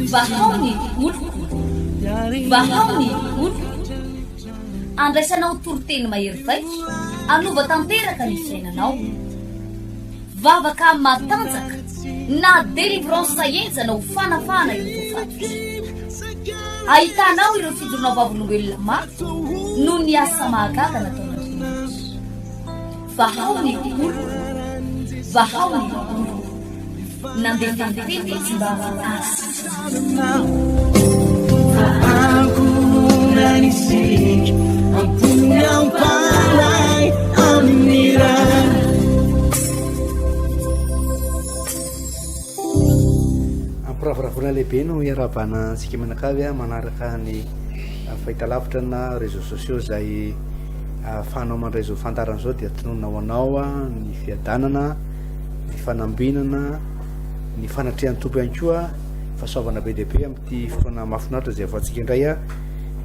Vahao ny oloko, vahao ny oloko. Andraisanao toriteny mahery vaika, hanova tanteraka ny fiainanao. Vavaka matanjaka na délivrance henjana ho fanafahana ireo voafatotra. Ahitanao ireo fijoroana vavolombelona mafy noho ny asa mahagaga nataon'Andriamanitra. Vahao ny oloko, vahao ny oloko. Nandefa ny teny izy mba hahasitrana. Ampiravoravoana lehibe no iarahabana antsika mianakavy manaraka ny fahitalavitra na réseaux sociaux izay ahafahanao mandray izao fandaharana izao dia tononina ho anao ny fiadanana, ny fanambinana, ny fanatrehan'ny Tompo ihany koa, fahasoavana be dia be amin'ity fotoana mahafinaritra izay afahantsika indray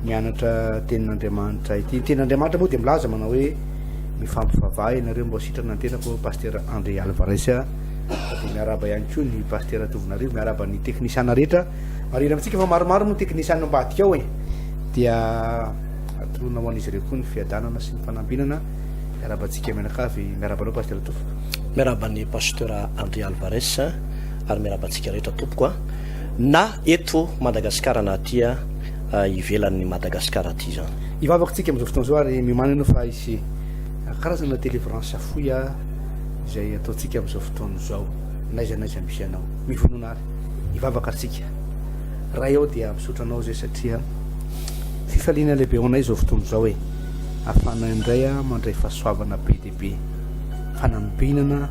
mianatra tenin'Andriamanitra ity. Ny tenin'Andriamanitra moa dia milaza manao hoe mifampivavaha ianareo mba ho sitrana ny tenako Pasteur André Alvarez dia miarahaba ihany koa ny Pasteur Tovonarivo, miarahaba ny teknisiana rehetra. Marihina amintsika fa maromaro moa teknisiana ambadika ao e. Dia atolona ho an'izy ireo koa ny fiadanana sy ny fanambinana. Miarahaba antsika mianakavy, miarahaba anao Pasteur Tovo. Miarahaba an'i Pasteur André Alvarez ary miarahaba antsika rehetra tompoko a, na eto Madagasikara na aty ivelan'ny Madagasikara aty izany. Hivavaka tsika amin'izao fotoana izao ary miomàna ianao fa hisy karazana délivrance fohy izay ataontsika amin'izao fotoana izao n'aiza n'aiza misy anao. Mivonona ary hivavaka tsika. Ray ao dia misaotra anao izay satria fifaliana lehibe ho anay izao fotoana izao e. Ahafahanay indray mandray fahasoavana be dia be, fanambinana,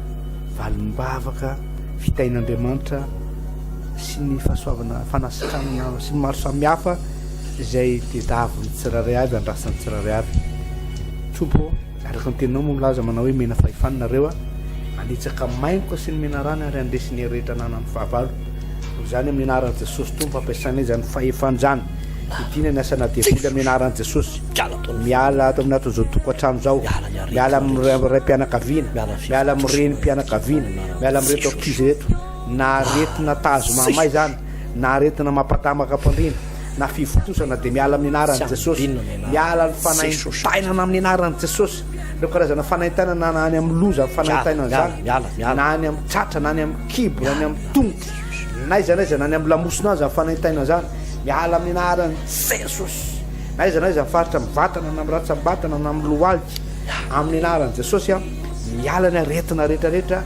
valim-bavaka, fitahian'Andriamanitra sy ny fahasoavana fanasitranana sy ny maro samihafa izay tediavin'ny tsirairay avy, andrasan'ny tsirairay avy. Tompo ô, araka ny teninao moa milaza manao hoe mena fahefana nareo a, hanitsaka maingoka sy ny menarana ary handresy ny hery rehetra ananan'ny fahavalo. Noho izany amin'ny anaran'i Jesosy Tompo ampiasainay izany fahefana izany. Hidiana ny asana devoly amin'ny anaran'i Jesosy. Miala ato amin'ny aton'izao tokantrano izao. Miala amin'ny raim-pianakaviana. Miala amin'ny renim-pianakaviana. Miala amin'ireto ankizy ireto. Na aretina tazo mahamay izany, na aretina mampatamaka am-pandriana, na fivontosana dia miala amin'ny anaran'i Jesosy. Miala ny fanaintainana amin'ny anaran'i Jesosy. Ireo karazana fanaintainana na any amin'ny loza fanaintainana izany, na any amin'ny tratra, na any amin'ny kibo, na any amin'ny tongotra, n'aiza n'aiza, na any amin'ny lamosina aza fanaintainana izany. Miala amin'ny anaran'i Jesosy. Na aiza na aiza faritra amin'ny vatana na amin'ny ratsambatana na amin'ny lohalika. Amin'ny anaran'i Jesosy a. Miala ny aretina rehetra rehetra.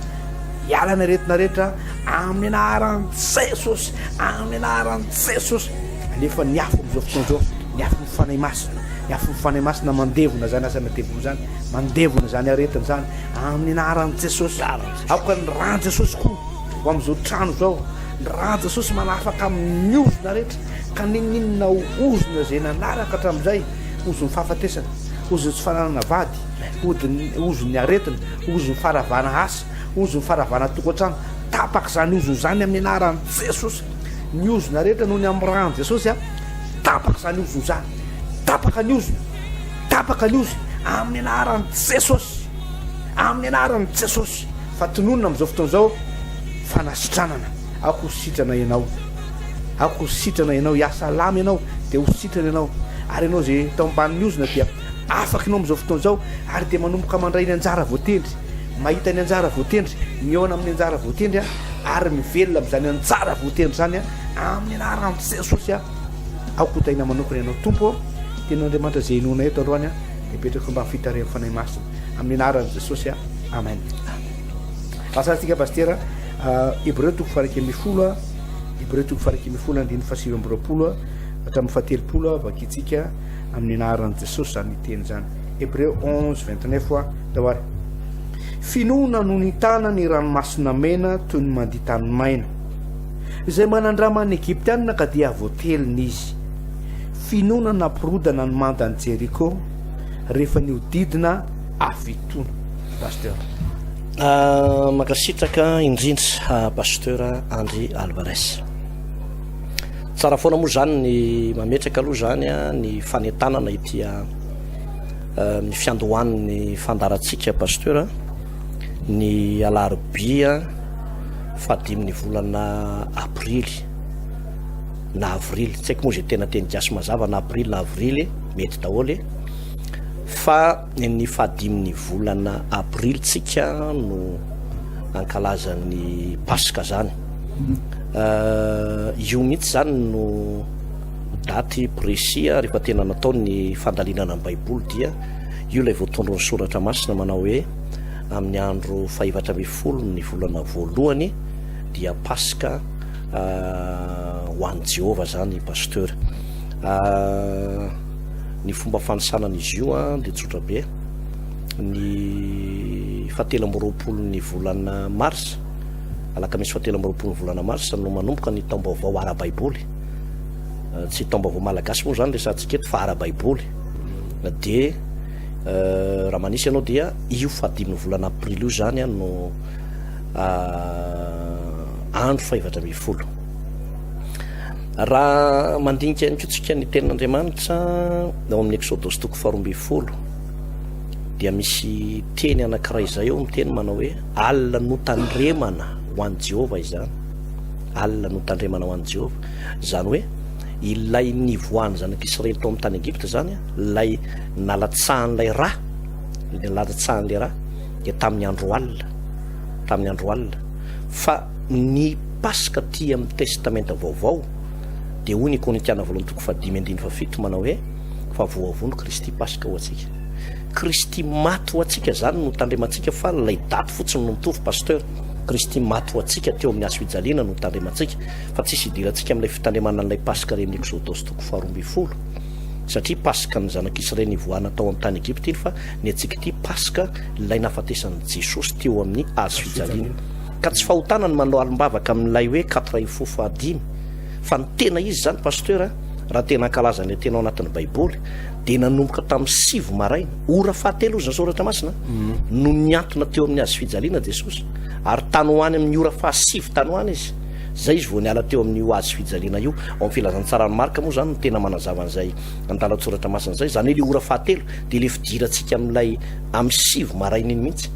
Miala ny aretina rehetra amin'ny anaran'i Jesosy. Amin'ny anaran'i Jesosy. Alefa ny afo amin'izao fotoana izao. Ny afon'ny Fanahy Masina. Ny afon'ny Fanahy Masina mandevona izany asana devoly izany. Mandevona izany aretina izany. Amin'ny anaran'i Jesosy. Aoka ny ran'i Jesosy koa ho amin'izao trano izao. Ny ran'i Jesosy manafaka amin'ny ozona rehetra, ka n'inon'inona ozona izay nanaraka hatramin'izay, ozon'ny fahafatesana, ozon'ny tsy fananana vady, ozon'ny aretina, ozon'ny faharavana asa, ozon'ny faharavana tokantrano, tapaka izany ozona izany amin'ny anaran'i Jesosy. Ny ozona rehetra noho ny amin'ny ran'i Jesosy, tapaka izany ozona izany, tapaka ny ozona, tapaka ny ozona amin'ny anaran'i Jesosy, amin'ny anaran'i Jesosy. Fa tononina amin'izao fotoana izao fanasitranana. Aoka ho sitrana ianao. Aoka ho sitrana ianao. Hiasa lama ianao dia ho sitrana ianao. Ary ianao izay tao ambanin'ny ozona dia afaka ianao amin'izao fotoana izao ary dia manomboka mandray ny anjara voatendry. Mahita ny anjara voatendry, mihaona amin'ny anjara voatendry ary mivelona amin'izany anjara voatendry izany amin'ny anaran'i Jesosy. Aoka ho tahiana manokana ianao Tompo ô. Tenin'Andriamanitra izay inoanay eto androany dia apetrako ambany fitarihan'ny Fanahy Masina. Amin'ny anaran'i Jesosy a. Amen. Lasa antsika pastera Hebreo toko faha-11 Hebreo toko faha-11 andininy faha-29 hatramin'ny faha-30 vakintsika amin'ny anaran'i Jesosy izany teny izany. Hebreo 11 29 tao ary. Finoana no nitana ny ranomasina mena toy ny mandia tany maina. Izay manandraman'ny Egyptianina ka dia voatelina izy. Finoana nampirodana ny mandan'i Jeriko rehefa nihodidina hafitoana Pasteur. Mankasitraka indrindra Pasteur Andry Alvarez. Tsara foana moa zany ny mametraka aloha zany ny fanentanana ety ny fiandohan'ny fandaharantsika Pasteur ny alarobia. fahadimin'ny volana aprily na avrily, tsy haiko moa izay tena teny gasy mazava na aprily na avrily, mety daholo fa ny fahadimin'ny volana aprily tsika no ankalaza ny paska zany. Io mihitsy zany no daty précis rehefa tena natao ny fandalinana ny baiboly dia io ilay voatondron'ny soratra masina manao hoe amin'ny andro fahefatra ambin'ny folo ny volana voalohany dia paska ho an'i Jehovah zany pasteur. Ny fomba fanisana an'izy io dia tsotra be, ny fahatelo amby roapolo ny volana marsa, alakamisy fahatelo amby roapolo ny volana marsa no manomboka ny taom-baovao ara-baiboly. Tsy taom-baovao malagasy moa izany resahantsika eto fa ara-baiboly. Dia raha manisa ianao dia io fahadimy volana aprily io izany no andro fahefatra ambin'ny folo. Raha mandinika ihany koa tsika ny tenin'Andriamanitra ao amin'ny Eksodosy toko faharoa ambin'ny folo dia misy teny anankiray izay eo miteny manao hoe alina notandremana ho an'i Jehovah izany. Alina notandremana ho an'i Jehovah. Izany hoe ilay nivoahan'ny zanak'Israely tao amin'ny tany Egypta izany, ilay nalatsahan'ilay ra, ilay nalatsahan'ilay ra dia tamin'ny andro alina, tamin'ny andro alina. Fa ny Paska aty amin'ny Testamenta Vaovao dia hoy ny Korintiana voalohany toko fahadimy andininy fahafito manao hoe fa voavono Kristy Paska ho antsika. Kristy maty ho antsika izany no tandremantsika fa ilay daty fotsiny no mitovy Pasteur. Kristy maty ho antsika teo amin'ny hazo fijaliana no tandremantsika fa tsisy idirantsika amin'ilay fitandremana an'ilay Paska ry amin'ny Eksodosy toko faharoa ambin'ny folo satria Paska ny zanak'Israely nivoahana tao amin'ny tany Egypta iny fa ny antsika ity Paska ilay nahafatesan'i Jesosy teo amin'ny hazo fijaliana. Ka tsy fahotana ny manao alim-bavaka amin'ilay hoe quatre ifo fahadimy fa ny tena izy izany Pasteur a, raha tena hankalaza an'ilay tena ao anatin'ny baiboly dia nanomboka tamin'ny sivy maraina, ora fahatelo hozy ny soratra masina, no nihantona teo amin'ny hazo fijaliana Jesosy ary tany ho any amin'ny ora fahasivy tany ho any izy zay izy vao niala teo amin'io hazo fijaliana io. Ao amin'ny filazantsaran'i Marka moa izany no tena manazava an'izay andalan-tsoratra masina izay, izany hoe ilay ora fahatelo dia ilay fidirantsika amin'ilay amin'ny sivy maraina iny mihitsy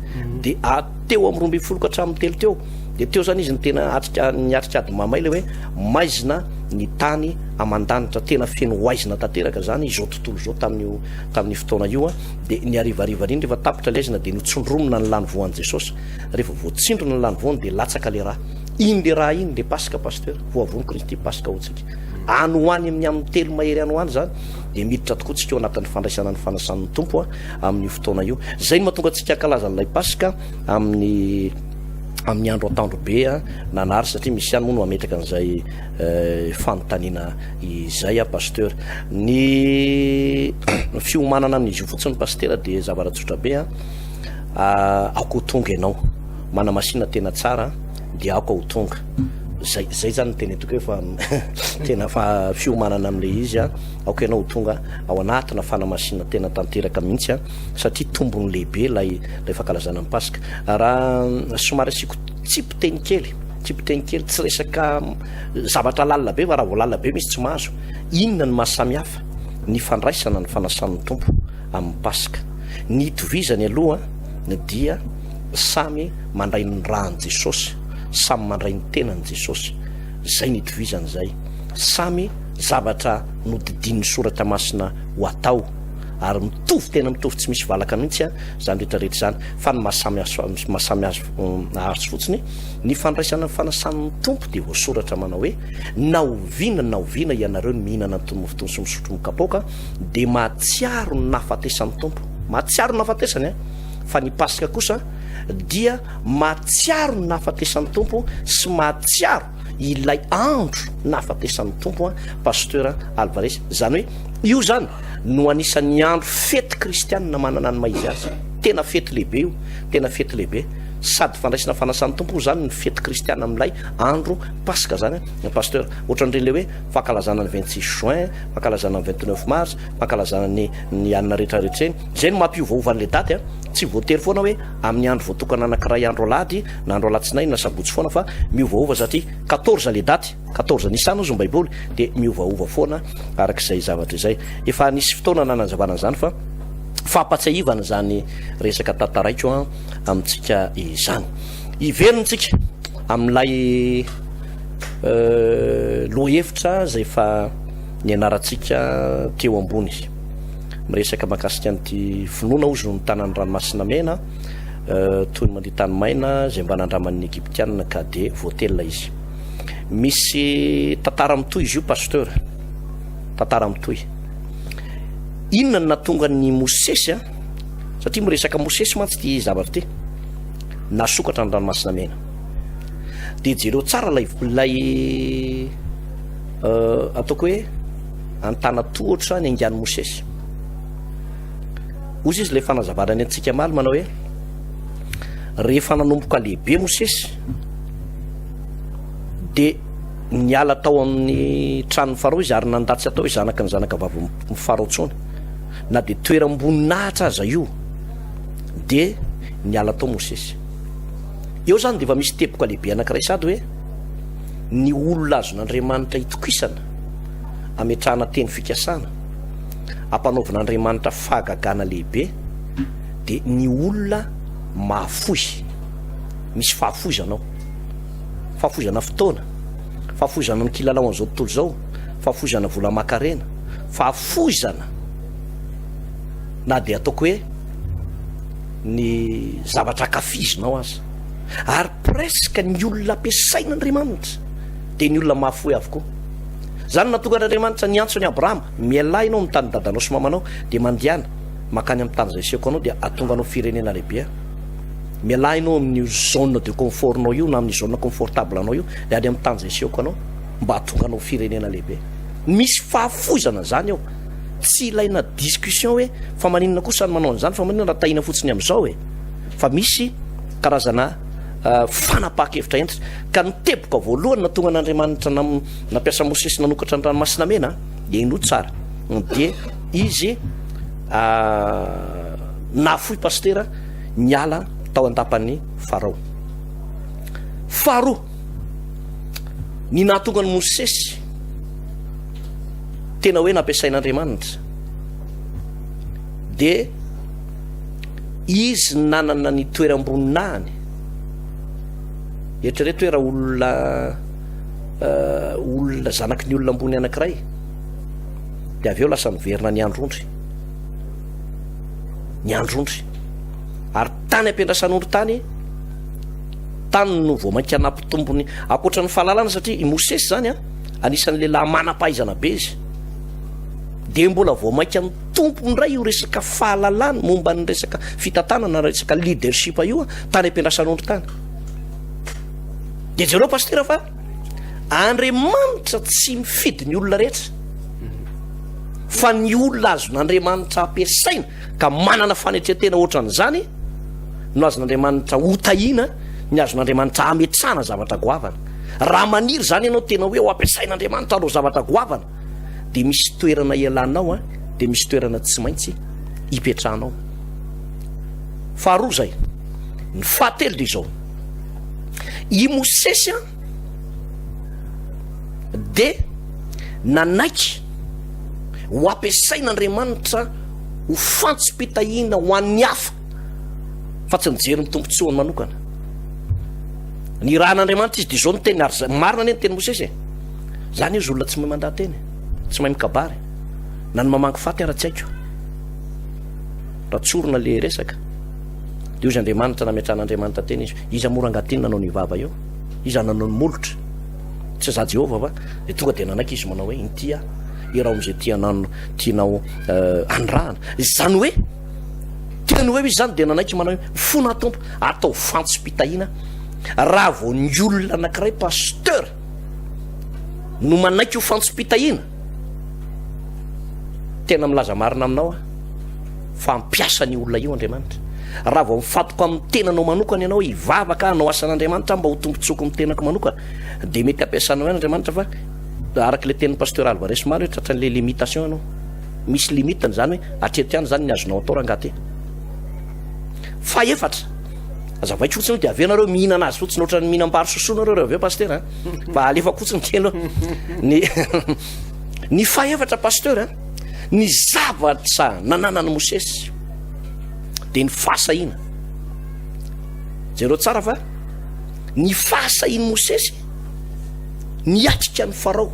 dia teo amin'ny 12 ka hatramin'ny telo teo dia teo zany izy no tena atrika niatrika ady mamay ilay hoe maizina ny tany aman-danitra, tena feno haizina tanteraka zany izao tontolo izao tamin'io tamin'io fotoana io a. Dia ny harivariva iny rehefa tapitra ilay haizina dia notsindromina ny lany voan'i Jesosy, rehefa voatsindrona ny lany voany dia latsaka ilay rà, iny le rà iny le Paska Pasteur, voavono Kristy Paska ho antsika any ho any amin'ny amin'ny telo mahery any ho any zany dia miditra tokoa tsika ao anatin'ny fandraisana ny fanasan'ny Tompo a amin'io fotoana io. Izay no mahatonga antsika hankalaza an'ilay Paska amin'ny amin'ny andro atoandro be nanary satria misy ihany moa no hametraka an'izay fanontaniana izay a pasteur. Ny fiomanana amin'izy io fotsiny pasitera dia zavatra tsotra be a, aoka ho tonga ianao, manamasina tena tsara dia aoka ho tonga. Zay zay zany no tena hitako hoe fa tena fa fiomanana amin'ilay izy a. Aoka ianao ho tonga ao anatina fanamasinana tena tanteraka mihitsy an, satria tombony lehibe ilay ilay fankalazana ny Paska. Raha somary asiako tsipy-teny kely, tsipy-teny kely, tsy resaka zavatra lalina be fa raha vao lalina be misy tsy mahazo. Inona no maha samy hafa ny fandraisana ny fanasan'ny Tompo amin'ny Paska? Ny itovizany aloha dia samy mandray ny ràn'i Jesosy, samy mandray ny tenan'i Jesosy. Izay ny itovizany izay. Samy zavatra nodidian'ny soratra masina ho atao ary mitovy tena mitovy tsy misy valaka mihitsy izany rehetra rehetra izany fa ny mahasamy mahasamy azy fotsiny ny fandraisana ny fanasan'ny Tompo dia voasoratra manao hoe na oviana na oviana ianareo ny mihinana ny mofo tony sy misotro ny kapoaka dia mahatsiaro ny nahafatesan'ny Tompo, mahatsiaro ny nahafatesany a, fa ny Paska kosa dia mahatsiaro ny nahafatesan'ny Tompo sy mahatsiaro ilay andro nahafatesan'ny Tompo an, Pasteur Alvarez, izany hoe io izany no anisan'ny andro fety kristianina manana ny maha izy azy, tena fety lehibe io, tena fety lehibe, sady fandraisana fanasan'ny Tompo moa izany ny fety kristiana amin'ilay andro Paska izany an, Pasteur, ohatran'ireny ilay hoe fankalazana ny 26 juin, fankalazana ny 29 mars, fankalazana ny ny anona rehetra rehetra ireny, izay no mampiovaova an'ilay daty an, tsy voatery foana hoe amin'ny andro voatokana anankiray andro alahady na andro alatsinainy na sabotsy foana fa miovaova satria quatorze le daty, quatorze Nisan hozy ny baiboly dia miovaova foana araka izay zavatra izay. Efa nisy fotoana nanazavana an'izany fa fampatsiahivana izany resaka tantaraiko amintsika izany. Hiverina tsika. Amin'ilay lohahevitra izay efa nianarantsika teo ambony. Miresaka mahakasika an'ity finoana hozy no nitana ny ranomasina mena toy ny mandia tany maina izay mba nandraman'ny Egyptiana ka dia voatelina izy. Misy tantara mitohy izy io pasteur. Tantara mitohy. Inona no nahatonga an'i Mosesy a? Satria miresaka Mosesy mantsy ity zavatra ity. Nasokatra ny ranomasina mena. Dia jereo tsara ilay ilay euh, ataoko hoe antanatohatra ny angan'i Mosesy. Hozy izy ilay fanazavana ny antsika maly manao hoe rehefa nanomboka lehibe Mosesy dia niala tao amin'ny tranon'i Farao izy ary nandà tsy hatao hoe zanaky ny zanakavavin'i Farao intsony. Na dia toeram-boninahitra aza io dia niala tao Mosesy. Eo izany dia efa misy teboka lehibe anankiray sady hoe ny olona azon'Andriamanitra itokisana, ametrahana teny fikasana, ampanaovin'Andriamanitra fahagagana lehibe dia ny olona mahafoy. Misy fahafoizana ao. Fahafoizana fotoana, fahafoizana ny kilalao an'izao tontolo izao, fahafoizana vola aman-karena, fahafoizana na dia ataoko hoe ny zavatra ankafizinao aza. Ary presque ny olona ampiasain'Andriamanitra dia ny olona mahafoy avokoa. Izany no nahatonga an'Andriamanitra niantso an'i Abrahama, mialà ianao amin'ny tanin'ny dadanao sy mamanao dia mandehana mankany amin'ny tany izay asehoko anao dia hahatonga anao firenena lehibe aho. Mialà ianao amin'io zone de confort-nao io na amin'ny zone confortable-nao io dia any amin'ny tany izay asehoko anao mba hahatonga anao firenena lehibe. Misy fahafoizana izany ao. Tsy ilaina discussion hoe fa maninona kosa ny manao an'izany fa maninona raha tahina fotsiny amin'izao e. Fa misy karazana fanapahan-kevitra hentitra. Ka ny teboka voalohany nahatonga an'Andriamanitra nampiasa Mosesy nanokatra ny ranomasina mena, henoy tsara, dia izy nahafoy pasitera niala tao an-dapan'i Farao. Faharoa, ny nahatonga an'i Mosesy tena hoe nampiasain'Andriamanitra dia izy nanana ny toeram-boninahiny. Eritrereto hoe raha olona eh, olona zanaky ny olona ambony anankiray dia avy eo lasa miverina niandry ondry. Niandry ondry. Ary tany am-piandrasan'ondry tany, tany no vao mainka nampitombo ny ankoatra ny fahalalana satria i Mosesy izany an, anisan'ny lehilahy manam-pahaizana be izy. Dia mbola vao mainka nitombo indray io resaka fahalalana momba ny resaka fitantanana, resaka leadership io tany am-piandrasan'ondry tany. Dia jereo pasitera fa Andriamanitra tsy mifidy ny olona rehetra fa ny olona azon'Andriamanitra ampiasaina ka manana fanetren-tena ohatran'izany no azon'Andriamanitra hotahiana, ny azon'Andriamanitra hametrahana zavatra goavana. Raha maniry izany ianao tena hoe ho ampiasain'Andriamanitra hanao zavatra goavana, dia misy toerana ialanao an, dia misy toerana tsy maintsy ipetrahanao. Faharoa izay. Ny fahatelo dia izao. I Mosesy an, dia nanaiky ho ampiasain'Andriamanitra ho fantsom-pitahiana ho an'ny hafa fa tsy nijery ny tombontsoany manokana. Nirahan'Andriamanitra izy dia izao ny teniny ary marina anie ny teny Mosesy e. Zany izy olona tsy mahay mandaha-teny, tsy mahay mikabary, na ny mamangy faty ara tsy haiko. Raha tsorina le resaka dia hoy izy Andriamanitra nametrahan'Andriamanitra teny izy, iza moa rangahy ty nanao ny vava eo? Iza nanao ny molotra? Tsy za Jehovah va? Dia tonga dia nanaiky izy manao hoe inty aho, iraho amin'izay tianao tianao anirahana. Izany hoe teny hoe izy izany dia nanaiky manao hoe mifona aho Tompo, atao fantsom-pitahiana raha vao ny olona anankiray pasteur no manaiky ho fantsom-pitahiana. Tena milaza marina aminao aho fa hampiasa an'io olona io Andriamanitra. Raha vao mifantoka amin'ny tenanao manokana ianao, hivavaka hanao asan'Andriamanitra mba ho tombontsoako amin'ny tenako manokana, dia mety hampiasanao ihany Andriamanitra fa araka ilay tenin'ny Pasteur Alvarez omaly hoe tratran'ilay limitation ianao. Misy limite-ny izany hoe hatreto ihany izany ny azonao atao rangahy ty. Fahefatra, azavaiko fotsiny dia avy eo nareo mihinana azy fotsiny ohatran'ny mihinam-bary sosoa nareo rehefa avy eo Pasteur a. Fa alefako fotsiny kely aloha. Ny Ny fahefatra Pasteur a, ny zavatra nananan'i Mosesy dia ny fahasahiana. Jereo tsara fa. Ny fahasahian'i Mosesy niatrika an'i Farao.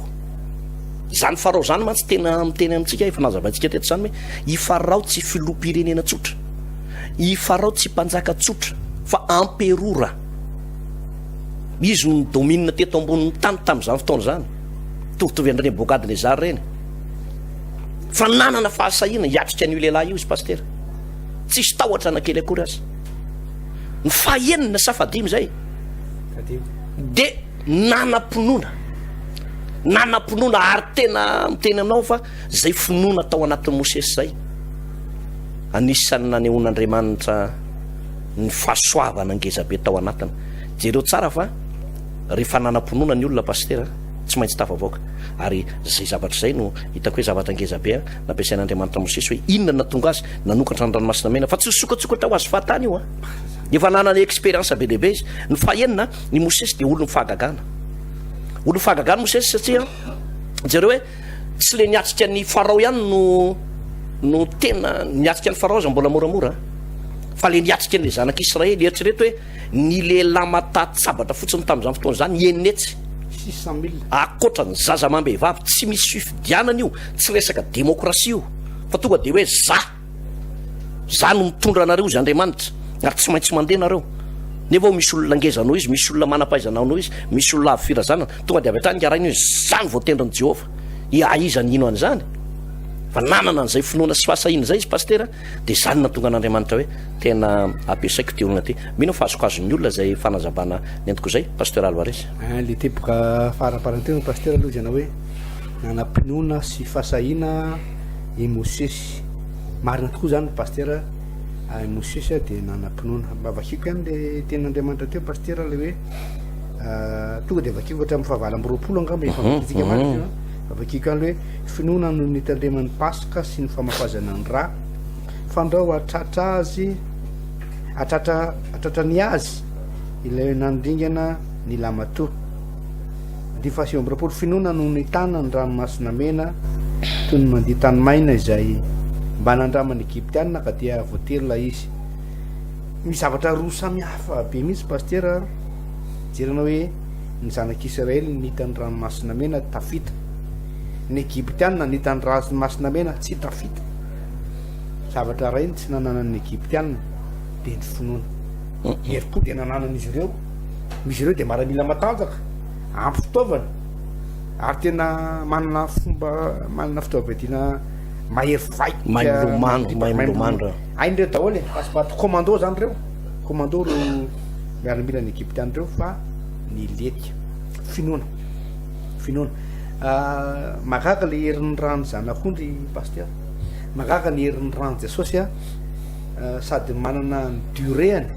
Izany Farao izany mantsy tena miteny amintsika, efa nazavaintsika teto izany hoe i Farao tsy filoham-pirenena tsotra, i Farao tsy mpanjaka tsotra fa amperora. Izy no ni-domine teto ambonin'ny tany tamin'izany fotoana izany. Mitovitovy an'i Nebokadnezara ireny. Fa nanana fahasahiana hiatrika an'io lehilahy io izy pasitera. Tsisy tahotra na kely akory aza. Ny fahenina sa fahadimy izay? Dia nanam-pinoana. Nanam-pinoana ary tena miteny aminao fa izay finoana tao anatin'i Mosesy izay. Anisan'ny nanehoan'Andriamanitra ny fahasoavana ngezabe tao anatiny. Jereo tsara fa rehefa nanam-pinoana ny olona pasitera tsy maintsy tafavoaka. Ary izay zavatra izay no hitako hoe zavatra ngezabe nampiasain'Andriamanitra Mosesy hoe inona no nahatonga azy nanokatra ny ranomasina mena fa tsy nisokatsokatra ho azy fahatany io an. Efa nanana expérience be dia be izy. Ny fahenina, i Mosesy dia olon'ny fahagagana. Olon'ny fahagagana Mosesy satria jereo hoe tsy le niatrika ny Farao ihany no no tena niatrika ny Farao aza mbola moramora fa le niatrika ny zanak'Israely. Eritrereto hoe ny lehilahy mataty-tsabatra fotsiny tamin'izany fotoana izany enina hetsy. 600 000. Ankoatra ny zaza amam-behivavy, tsy misy fifidianana io, tsy resaka demokrasia io. Fa tonga dia hoe za, za no mitondra anareo hozy Andriamanitra, ary tsy maintsy mandeha nareo. Nefa misy olona ngeza noho izy, misy olona manam-pahaizana noho izy, misy olona avo firazanana, tonga dia avy hatrany ngarainy hoe za no voatendrin'i Jehovah. Ia, iza no hino an'izany? Fa nanana an'izay finoana sy fahasahiana izay izy pasitera, dia izany no nahatonga an'Andriamanitra hoe tena ampiasaiko ity olona ity. Mino aho fa azokazon'ny olona izay fanazavana nentiko izay, Pasteur Alvarez. Ah, le teboka faraparany teo Pasteur aloha izany hoe nanam-pinoana sy fahasahiana i Mosesy. Marina tokoa izany Pasteur, i Mosesy dia nanam-pinoana. Mba vakiko ihany le tenin'Andriamanitra teo Pasteur le hoe tonga dia vakiko hatramin'ny fahavalo amby 20 angamba efa vakintsika mantsy io. Vakiko ihany le hoe finoana no nitandreman'ny Paska sy ny famafazana ny ra, fandrao hatratra azy hatratra hatratra ny azy ilay nandringana ny lamatoa. Andininy faha-29, Finoana no nitana ny Ranomasina Mena toy ny mandia tany maina izay mba nandraman'ny Egyptiana ka dia voatery ilay izy. Misy zavatra roa samy hafa be mihitsy Pasitera, jerena hoe ny zanak'Israely nita ny Ranomasina Mena tafita, ny Egyptiana nita ny Ranomasina Mena tsy tafita. Zavatra iray no tsy nananan'ny Egyptiana dia ny finoana. Ny herim-po dia nananan'izy ireo. Izy ireo dia maramila matanjaka, ampy fitaovana ary tena manana fomba, manana fitaovam-piadiana mahery vaika. Mahay milomano, mahay milomano ireo. Hain'ireo daholo e, pasipato commando zany ireo, commando ireo miaramilan'ny Egyptiana ireo fa nilentika. Finoana, finoana. Mahagaga le herin'ny ràn'ny zanak'ondry Pasteur, mahagaga ny herin'ny ràn'i Jesosy a, sady manana ny durée-ny.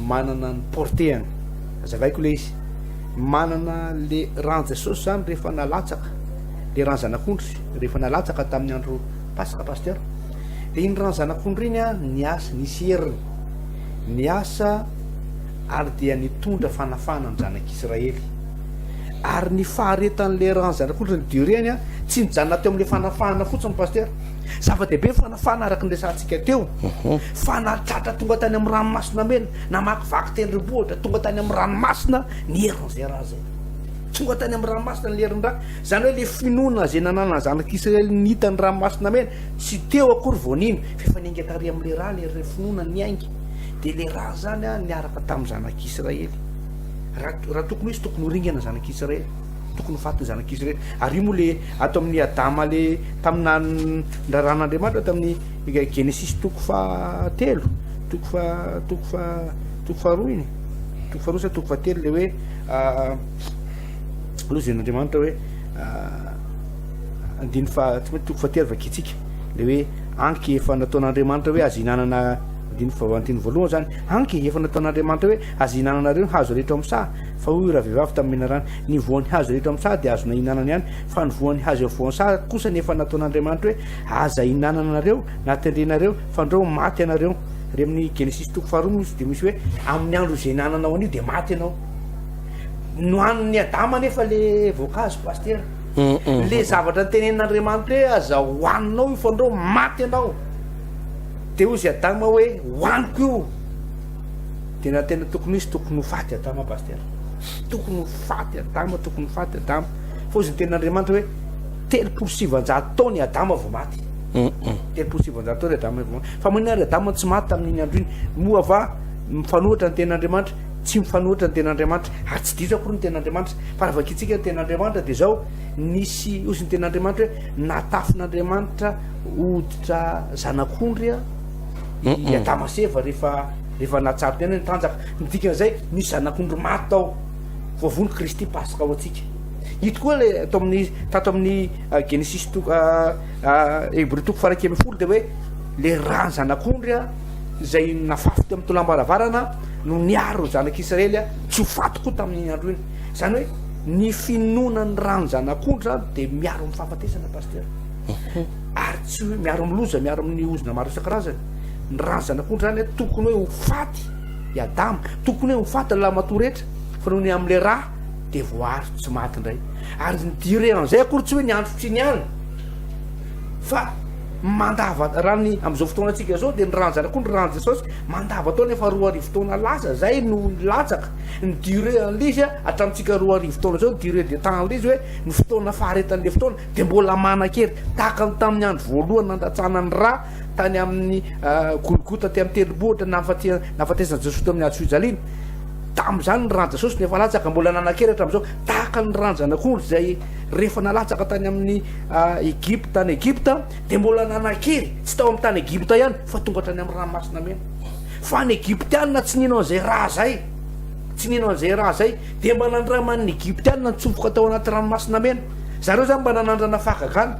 manana ny portée-ny. Hazavaiko le izy. Manana le ràn'i Jesosy zany rehefa nalatsaka, le ràn'ny zanak'ondry rehefa nalatsaka tamin'ny andro Paska Pasteur. De iny ràn'ny zanak'ondry iny an, niasa, nisy heriny. Niasa ary dia nitondra fanafahana ny zanak'Israely. Ary ny faharetan'le ràn'ny zanak'ondry, ny durée-ny an, tsy nijanona teo amin'le fanafahana fotsiny Pasteur. Zava-dehibe ny fanafahana araka ny resahantsika teo. Fa nahatratra tonga tany amin'ny ranomasina mena, namakivaky tendrombohitra, tonga tany amin'ny ranomasina ny herin'izay ra izay. Tonga tany amin'ny ranomasina ny herin'ny ra. Izany hoe ilay finoana izay nananan'ny zanak'Israely nita ny ranomasina mena, tsy teo akory vao nino, fa efa niainga tary amin'ilay ra ilay finoana niainga. Dia ilay ra izany niaraka tamin'ny zanak'Israely. Raha tokony ho izy, tokony ho ringana ny zanak'Israely. Tokony ho faty ny zanak'Israely. Ary io moa le ato amin'ny Adama le tamin'ny ndraran'Andriamanitra tamin'ny Genesisy toko fahatelo, toko fa toko fa toko faharoa iny, toko faharoa sa toko fahatelo le hoe aloha zay Andriamanitra hoe andiny fa tsy maintsy toko fahatelo vakitsika le hoe anky efa nataon'Andriamanitra hoe azo ihinanana andiny fa andiny voalohany zany anky efa nataon'Andriamanitra hoe azo ihinananareo ny hazo rehetra ao amin'ny saha Fa hoy ravehivavy tamin'ny menarana, Ny voan'ny hazo rehetra amin'ny saha dia azonay ihinanana ihany, fa ny voan'ny hazo eo afovoan'ny saha kosa no efa nataon'Andriamanitra hoe, Aza ihinananareo na tendrenareo, fandrao maty ianareo. Ary amin'ny Genesisy toko faharoa misy dia misy hoe, Amin'ny andro izay ihinananao an'io dia maty ianao. Nohanin'i Adama anefa le voankazo, Pasitera. Le zavatra notenenin'Andriamanitra hoe aza hohaninao io fandrao maty ianao. Dia hoy izy Adama hoe, Hohaniko io. Tena tena tokony hisy tokony ho faty Adama Pasteur. Tokony ho faty Adama, tokony ho faty Adama. Fa hozy ny tenin'Andriamanitra hoe 930 taona i Adama vao maty. 930 taona i Adama vao maty. Fa maninona ary Adama tsy maty tamin'iny andro iny? Moa va mifanohitra ny tenin'Andriamanitra? Tsy mifanohitra ny tenin'Andriamanitra. Ary tsy diso akory ny tenin'Andriamanitra. Fa raha vakintsika ny tenin'Andriamanitra dia izao, nisy hozy ny tenin'Andriamanitra hoe natafin'Andriamanitra hoditra zanak'ondry i Adama sy Eva rehefa rehefa nahatsaro tena ny tanjaka. Ny dikan'izay nisy zanak'ondry maty tao. Voavono Kristy Paska ho antsika. Ito koa le ato amin'ny tato amin'ny ah, Genesis toko ah, ah, Hebreo toko faha 11 dia hoe le rà zanak'ondry a izay nafafy teo amin'ny tolam-baravarana no niaro ny zanak'Israely a tsy ho faty koa tamin'iny andro iny. Izany hoe ny finoana ny ràn'ny zanak'ondry zany dia miaro amin'ny fahafatesana pasteur. Ary tsy hoe miaro amin'ny loza, miaro amin'ny ozona maro isan-karazany. Ny ràn'ny zanak'ondry zany tokony hoe ho faty i Adama, tokony hoe ho faty ny lahimatoa rehetra, fa noho ny amin'ilay rà dia voaaro tsy maty indray. Ary ny durée an'izay akory tsy hoe ny andro fotsiny ihany, fa mandava, raha ny amin'izao fotoanantsika izao dia ny ràn'ny zanak'ondry, ràn'i Jesosy, mandava-taona efa 2000 taona lasa izay no nilatsaka. Ny durée an'ilay izy hatramintsika 2000 taona izao, ny durée de temps an'ilay izy hoe ny fotoana faharetan'ilay fotoana dia mbola manan-kery tahaka ny tamin'ny andro voalohany nandatsahana ny rà tany amin'ny Golgota tety amin'ny tendrombohitra nahafatesan'i Jesosy teo amin'ny hazo fijaliana. Tamin'izany ny ràn'i Jesosy no efa latsaka, mbola nanan-kery hatramin'izao, tahaka ny ràn-janak'ondry izay rehefa nalatsaka tany amin'ny Egypta, tany Egypta, dia mbola nanan-kery, tsy tao amin'ny tany Egypta ihany, fa tonga hatrany amin'ny ranomasina mena. Fa ny Egyptiana tsy nino an'izay rà izay, tsy nino an'izay rà izay, dia mba nandraman'ny Egyptiana nitsofoka tao anaty ranomasina mena. Zareo zany mba nanandrana fahagagana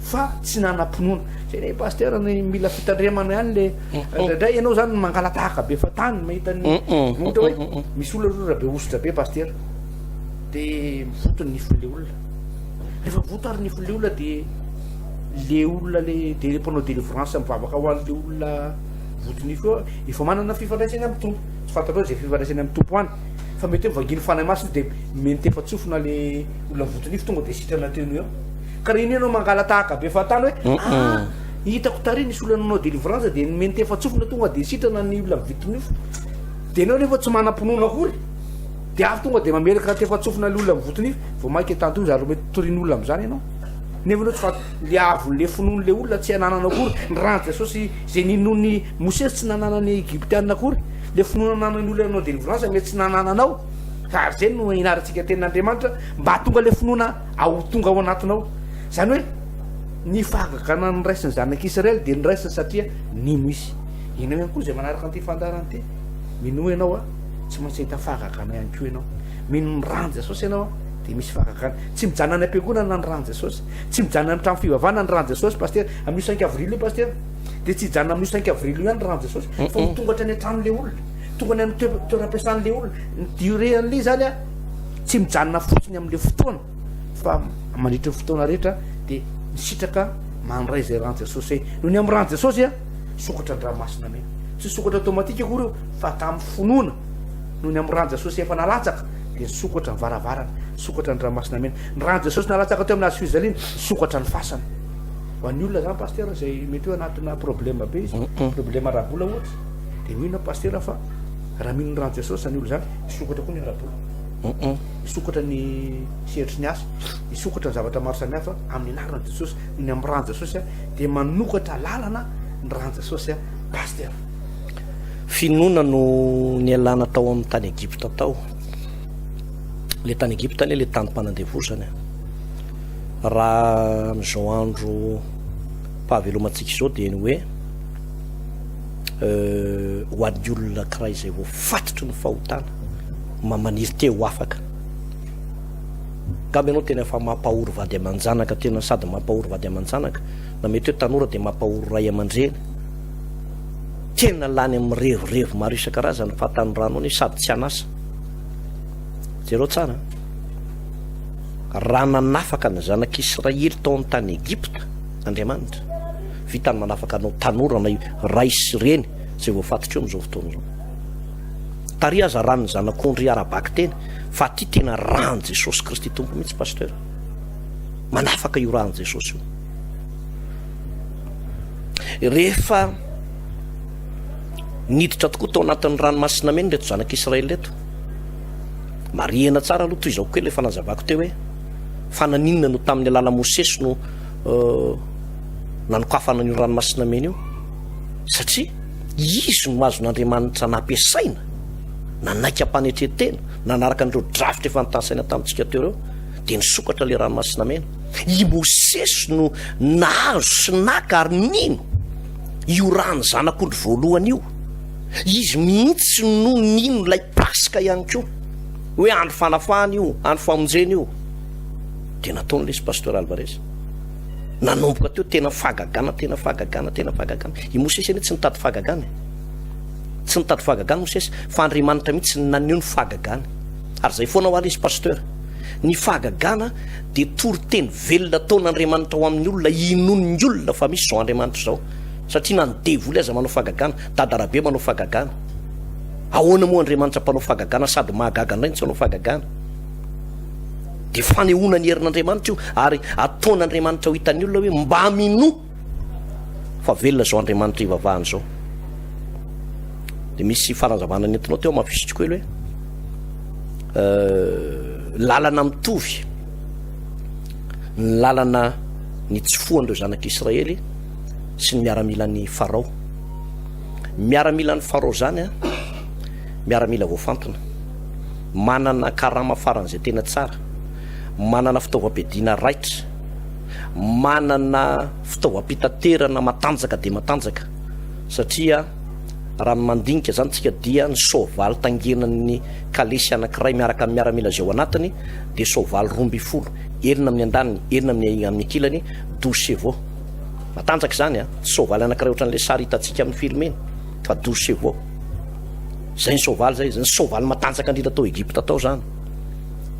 fa tsy nanam-pinoana. Zay ne pasteur ny mila fitandremana ihany le indraindray ianao zany mangala-tahaka be fatany mahita ny ohatra hoe misy olona aloha raha be hosotra be pasteur de mivoto ny nifin'le olona. Rehefa mivoto ary ny nifin'le olona de le olona le de mpanao délivrance mivavaka ho an'le olona voto nify eo efa manana fifandraisany amin'ny Tompo. Tsy fantatrao izay fifandraisany amin'ny Tompo any. Fa mety hoe vanginy fanahy masina dia mentefa-tsofina le olona mivoto-nify tonga dia sitrana teo no eo. Ka raha iny ianao mangala-tahaka be fahatany hoe ah hitako tary nisy olona nanao délivrance dia mentefa-tsofina tonga dia sitrana ny olona mivoto-nify. Dia ianao nefa tsy manam-pinoana akory. Dia avy tonga dia mamelaka tefa-tsofina le olona mivoto-nify, vao mainka tantoza ary mety torian'olona amin'izany ianao. Nefa ianao tsy fant le avon'le finoan'le olona tsy ananana akory. Ny ran'i Jesosy izay ninoan'i Mosesy tsy nananan'ny Egyptiana akory. Le finoana ananan'ny olona nanao délivrance mety tsy nanananao. Ary zay no ianarantsika tenin'Andriamanitra mba hahatonga le finoana ao tonga ao anatinao. Zany hoe ny fahagagana noraisin'ny zanak'Israely dia noraisiny satria nino izy. Ianao ihany koa izay manaraka an'ity fandaharana ity, minoa ianao a, tsy maintsy hahita fahagagana ihany koa ianao. Mino ny ran'i Jesosy ianao a, dia misy fahagagana. Tsy mijanona any am-piangonana ny ran'i Jesosy. Tsy mijanona any trano fivavahana ny ran'i Jesosy, Pasitera. Amin'io 5 avril io, Pasitera. Dia tsy hijanona amin'io 5 avril io ihany ny ran'i Jesosy fa ho tonga hatrany an-tranon'ilay olona, tonga any amin'ny toeram-piasan'ilay olona. Ny durée an'ilay izany a, tsy mijanona fotsiny amin'ilay fotoana fa mandritra ny fotoana rehetra dia misitraka mandray izay ran'i Jesosy izay. Noho ny amin'ny ran'i Jesosy a, sokatra ny ranomasina mena. Tsy sokatra automatique akory io fa tamin'ny finoana. Noho ny amin'ny ran'i Jesosy efa nalatsaka dia nisokatra ny varavarana, nisokatra ny ranomasina mena. Ny ran'i Jesosy nalatsaka teo amin'ny hazo fijaliana, nisokatra ny fasana. Ho an'ny olona zany pasitera izay mety hoe anatina problème be izy, problème ara-bola ohatra, dia mino aho pasitera fa raha mino ny ran'i Jesosy zany olona zany, hisokatra koa ny ara-bola. Hisokatra ny sehatry ny asa, hisokatra ny zavatra maro samihafa amin'ny anaran'i Jesosy, ny amin'ny ran'i Jesosy dia manokatra lalana ny ran'i Jesosy pasitera. Finoana no nialana tao amin'ny tany Egypta tao. Le tany Egypta anie le tany mpanandevozana. Raha amin'izao andro pahavelomantsika izao dia ny hoe ho an'ny olona anankiray izay voafatotry ny fahotana ma maniry te ho afaka. Angamba ianao tena efa mampahory vady aman-janaka tena sady mampahory vady aman-janaka na mety hoe tanora dia mampahory ray aman-dreny. Tena lany amin'ny revirevy maro isan-karazany ny fahatanorana anie sady tsy an'asa. Jereo tsara an. Raha nanafaka ny zanak'Israely tao amin'ny tany Egypta Andriamanitra, vitany manafaka anao tanora na ray sy reny izay voafatotra eo amin'izao fotoana izao. Tary aza ran'ny zanak'ondry ara-bakiteny fa aty tena ran'i Jesosy Kristy Tompo mihitsy Pasteur. Manafaka io ran'i Jesosy io. Rehefa. Niditra tokoa tao anatin'ny ranomasina mena ireto zanak'Israely ireto. Marihina tsara aloha toy izao koa ilay fanazavako teo hoe fa naninona no tamin'ny alalan'i Mosesy no nanokafana an'io ranomasina mena io? Satria izy no azon'Andriamanitra nampiasaina, nanaiky am-panetren-tena, nanaraka an'ireo drafitra efa notanisaina tamintsika teo ireo, dia nisokatra ilay ranomasina mena. I Mosesy no nahazo sy naka ary nino io ràn'ny zanak'ondry voalohany io. Izy mihitsy no nino ilay Paska ihany koa, hoe andro fanafahana io, andro famonjena io. Dia nataony ilay izy Pasteur Alvarez. Nanomboka teo tena fahagagana, tena fahagagana, tena fahagagana. I Mosesy anie tsy nitady fahagagana e. Tsy nitady fahagagana Mosesy, fa Andriamanitra mihitsy no naneho ny fahagagany. Ary izay foana ho ahy ilay izy Pasteur. Ny fahagagana dia toriteny velona ataon'Andriamanitra ho amin'ny olona, inoan'ny olona fa misy izao Andriamanitra izao. Satria na ny devoly aza manao fahagagana, Dada Rabe manao fahagagana. Ahoana moa Andriamanitra mpanao fahagagana sady mahagaga indray no tsy hanao fahagagana? Dia fanehoana ny herin'Andriamanitra io ary ataon'Andriamanitra ho hitan'ny olona hoe mba minoa fa velona izao Andriamanitra ivavahana izao. Dia misy fanazavana nentinao teo hamafisiko kely hoe euh, lalana mitovy ny lalana nitsofohan'ireo zanak'Israely sy ny miaramilan'i Farao. Miaramilan'i Farao izany an, miaramila voafantina, manana karama faran'izay tena tsara, manana fitaovam-piadiana raitra, manana fitaovam-pitaterana matanjaka dia matanjaka, satria raha ny mandinika izany tsika dia ny soavaly tangenan'ny kalesy anankiray miaraka amin'ny miaramila izay ao anatiny dia soavaly 12, enina amin'ny andaniny, enina amin'ny amin'ny ankilany, 12 chevaux. Matanjaka izany an, tsy soavaly anankiray ohatran'ilay sary hitantsika amin'ny film iny fa 12 chevaux. Izay ny soavaly izay, izay ny soavaly matanjaka indrindra tao Egypta tao izany.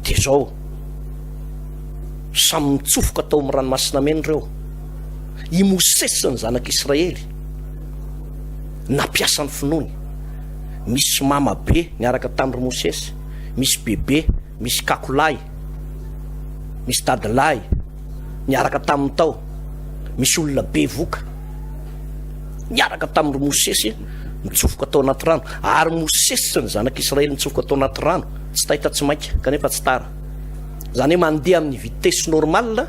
Dia izao, samy mitsofoka tao amin'ny ranomasina mena ireo. I Mosesy sy ny zanak'Israely nampiasa ny finoany. Misy mama be niaraka tamin'i Mosesy, misy bebe, misy kakolahy, misy dadilahy niaraka taminy tao, misy olona bevoka niaraka tamin'i Mosesy nitsofoka tao anaty rano, ary Mosesy sy ny zanak'Israely nitsofoka tao anaty rano, tsy taitra tsy maika, kanefa tsy tara. Izany hoe mandeha amin'ny vitesse normale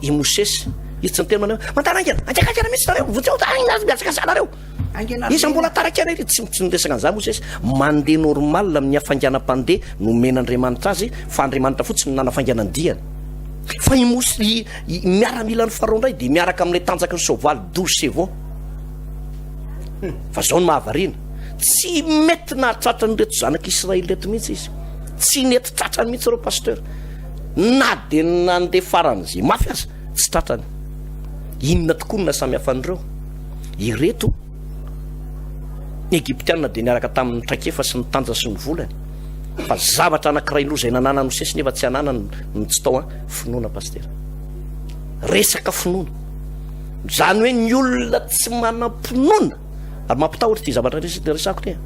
i Mosesy, izy tsy niteny manao hoe mandana haingana, haingana haingana mihitsy nareo, vonjeo, haingana, mihazakazaha nareo. Iza mbola taraiky anay ry tsy tsy niresaka an'izany Mosesy. Mandeha normal amin'ny hafainganam-pandeha nomen'Andriamanitra azy fa Andriamanitra fotsiny no nanafaingana ny diany. Fa i Mosy i miaramilan'i Farao indray dia miaraka amin'ilay tanjaky ny soavaly 12 chevaux. Fa zao no mahavariana. Tsy mety nahatratra an'ireto zanak'Israely ireto mihitsy izy. Tsy nety tratrany mihitsy ireo pasteur. Na dia nandeha faran'izay mafy aza tsy tratrany. Inona tokoa no nahasamihafa an'ireo? Ireto ny Egyptiana dia niaraka tamin'ny traikefa sy ny tanjany sy ny volany. Fa zavatra anankiray loha izay nananan'i Mosesy nefa tsy ananany no tsy tao an, finoana pasitera. Resaka finoana. Izany hoe ny olona tsy manam-pinoana, ary mampitahotra ity zavatra resako ity,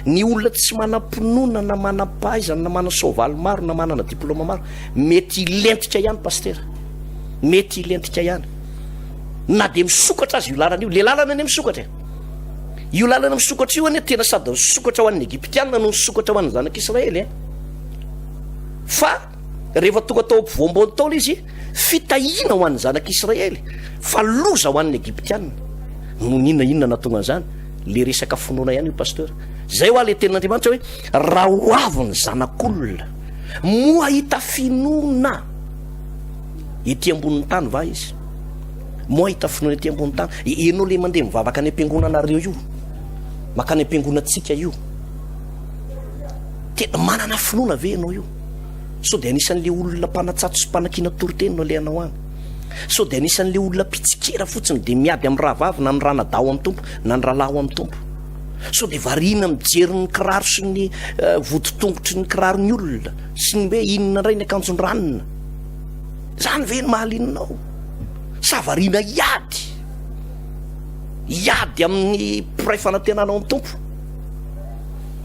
ny olona tsy manam-pinoana na manam-pahaizana na manana soavaly maro na manana diplôma maro, mety hilentika ihany pasitera. Mety hilentika ihany. Na dia misokatra aza io lalana io, le lalana anie misokatra e. Io lalana misokatra io anie tena sady nisokatra ho an'ny Egyptiana no nisokatra ho an'ny zanak'Israely e. Fa rehefa tonga tao ampovoam-boan'ny taona izy, fitahiana ho an'ny zanak'Israely, fa loza ho an'ny Egyptiana. Noho ny inona inona nahatonga an'izany? Le resaka finoana ihany io pasteur. Zay hoa le tenin'Andriamanitra hoe raha ho avy ny zanak'olona, moa hahita finoana? Ety ambonin'ny tany va izy? Moa hahita finoana ety ambonin'ny tany? Ianao le mandeha mivavaka any am-piangonanareo io, mankany am-piangonantsika io, tena manana finoana ve ianao io? Sao dia anisan'le olona mpanatsatso sy mpanakiana toriteny no alehanao any? Sao dia anisan'le olona mpitsikera fotsiny dia miady amin'ny rahavavy na ny ranadahy ao amin'ny Tompo na ny rahalahy ao amin'ny Tompo? Sao dia variana mijery ny kiraro sy ny eh, voditongotry ny kiraron'ny olona sy ny hoe inona indray ny akanjon-dranona? Zany ve no mahaliana anao? Sa variana hiady? Hiady amin'ny mpiray fanantenana ao amin'ny Tompo?